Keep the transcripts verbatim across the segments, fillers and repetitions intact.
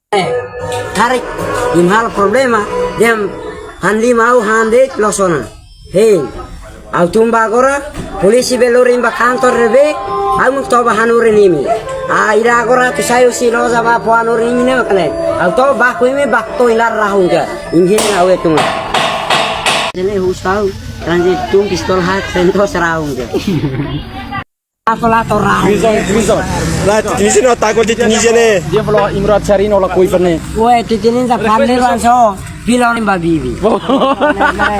Karik, imi halo problema, dehan han lima ha'u han de'it loos ona. Hein, ha'u tun ba agora, polísia be lori imi ba kantor ne'ebé, ha'u mak toba hanorin imi. Ah, ida agora atu sai husi loja ba fó hanorin imi ne'e mak ne'e. Ha'u toba baku imi baku to'o iha laran rahun ka. Imi hein ha'u atu mak. Ne'e husu ha'u, transit tun pistol haat, sentos rahun ka. Aku la torang. Prison, prison. La, Tunisia no tako di Tunisia ne'e. Dia falou Imrat Sari no la kuifa ne'e. Weh, titinin sa pandir wan so. Pilon ba bibi.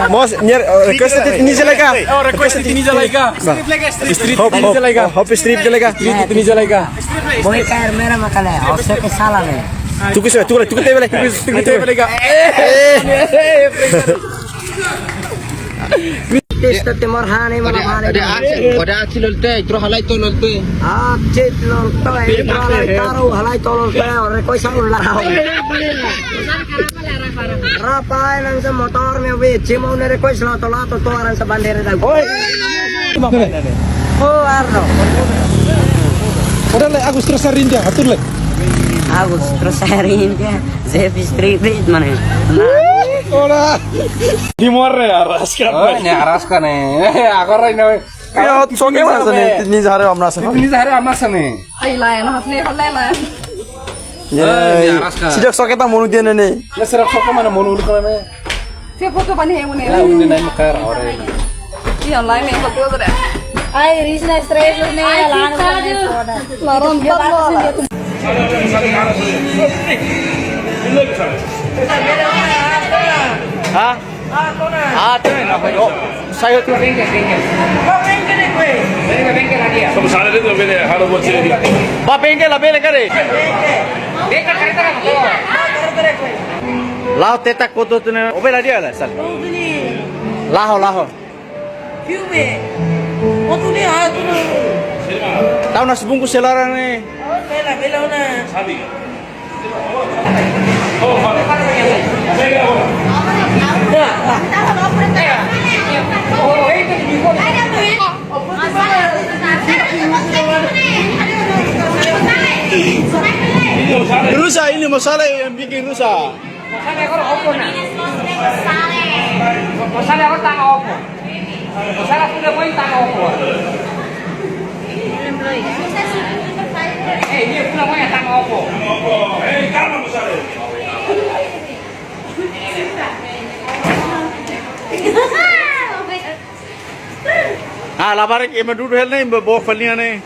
Mós, nyer, eh, request di Tunisia lagi ka? Oh, request di Tunisia lagi ka? Ba. Street Hop, hop, Tunisia lagi ka? Hop, street lagi ka? Street Tunisia lagi ka? Boy kaer mera makale. Aw, saya ke salah nih. Tuku sebe, tuku, tuku tebe lagi. Tuku tebe lagi ka? Eh, eh, eh, eh. Testa Timor hane mana hane. Ada aksi, ada aksi lolte, terus halai to lolte. Aksi lolte, terus halai taru, halai to lolte, orang koi sama lah. Rapa nang sa motor me we, cimo ne request lo to lato to aran sa bandera da. Oi. Oh, Arno. Udah le, Agus terus sarinja, atur le. Agus terus sarinja. Zé Street mana? Ora. Timor ya, Araska. Oh, ne'e Araska ne'e. Agora ainda. Ya, soke masa ne'e, Tunisia haree amna sa. Tunisia haree amna sa ne'e. Ai, lain, hafne, lain, lain. Ya, oh, ne'e Araska. Sejak soke tak mau dia ne'e. Ya, sejak soke mana mau dulu ne'e. Saya foto bani yang mana? Ya, udah naik mekar, ora. Iya, lain yang foto tuh deh. Ai, Rizna stress ne'e, lain. Laron, laron. Ha? Ah, tu na, yo. Saya tu. Ba bengkel la bele kare. Laho tetak koto tu ne. Obe la dia la sal. Laho, laho. Piu be. Otu ni ha tu na. Tau nasi bungkus selaran ne'e. Bela, bela ona. Rusa ini masalah yang bikin rusa. Masalah agora opo na? Masalah agora tama opo? Masalah sudah poin tama opo? Eh, ini sudah poin tama opo? Ah, labarik ema dudu hela ne'e, ema book fali ne'e.